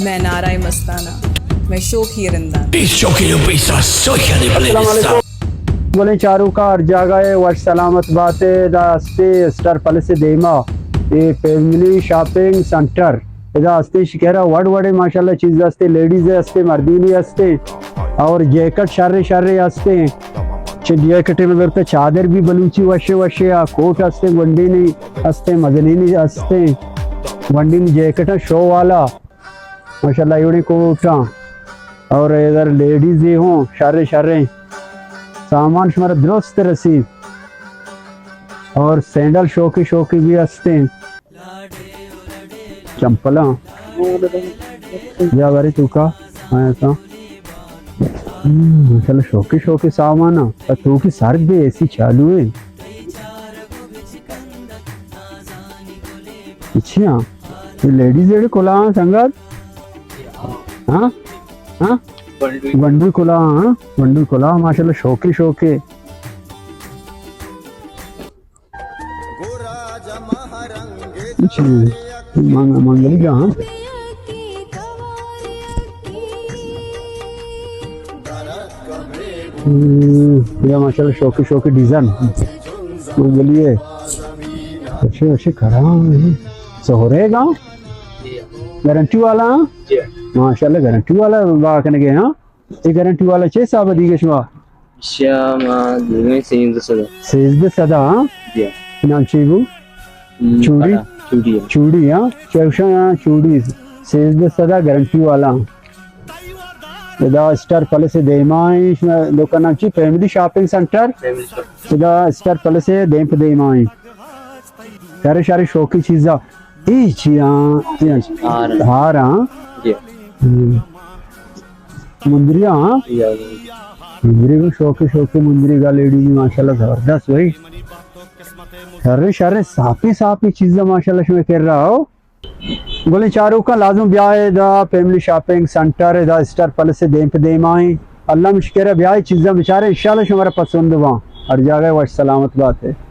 میں نعرہ مستانہ، میں شوخی رندان۔ پیس شوخی و پیسا سوشل پلیلسٹ۔ السلام علیکم۔ گلیں چاروکاں، ہر جاگہ ءَ وش سلامت بات ئے۔ ادا استے اسٹار پیلس ءِ دیما، اے فیملی شاپنگ سینٹر۔ ادا استے شکرا وڑ وڑے ماشاءاللہ چیز استے، لیڈیز استے، مردینی استے اور جیکٹ شرے شرے استے۔ چہ جیکٹ میں برتے چادر بھی بلوچی وشے وشے آ، کوٹ استے، گونڈینی استے، مزنینی استے، گونڈینی جیکٹ شو والا۔ ماشاءاللہ، ایوڑیں کوٹاں اور ادھر لیڈیز ہی ہوں، شریں شریں سامان شمارا درست رسی۔ اور سینڈل شوقی شوقی بھی ہستے، چمپلاں۔ یا بارے تو کا آیا تھا؟ ہم، ماشاءاللہ، شوقی شوقی سامان۔ تو کی سرد ہے، اے سی چالو ہے۔ اچھا، یہ لیڈیز جڑے کلا سنگت۔ ہاں؟ ہاں؟ گونڈو کلا، ہاں؟ گونڈو کلا، ماشاءاللہ، شوقی شوقی۔ اچھا، منگ-، منگلی کا، ہاں؟ ہم، یہ ماشاءاللہ شوقی شوقی ڈیزائن۔ منگلی ہے۔ اچھے، اچھے، کرام ہے۔ سہرے گا؟ گارنٹی والا، ہاں؟ جی۔ ماشاءاللہ، گارنٹی والا با کنگے، ہاں؟ اے گارنٹی والا چے حساب دیگے شما؟ شما دیگے سیزدہ سد۔ سیزدہ سد، ہاں؟ جی۔ نام چی بو؟ ہم، چوڑی؟ بڑا، چوڑی ہے۔ چوڑی، ہاں؟ چوشا، ہاں، چوڑی۔ سیزدہ سد گارنٹی والا۔ ادا اسٹار پیلس دیما ایں، شما دکان نام چی؟ Family shopping centre. Family shopping. ادا اسٹار پیلس دیم پہ دیما ایں۔ شرے شرے شوقی چیزا۔ اے چی آں؟ اے ہار۔ ہار آں؟ جی۔ ہم۔ مندری آں؟ جی، ہاں۔ مندری کو شوقی شوقی مندری کا لیڈیز ماشاءاللہ زبردست بھائی۔ شرے شرے ساپی ساپی چیزا ماشاءاللہ شما کر رہا ہو۔ گلیں چاروکاں لازم بیائے the family shopping centre the star palace them پہ دیما ایں۔ اللہ مشکرہ بیائے چیزا بچارے انشاءاللہ شمارا پسند باں۔ ہر جاگہ وش سلامت بات ئے۔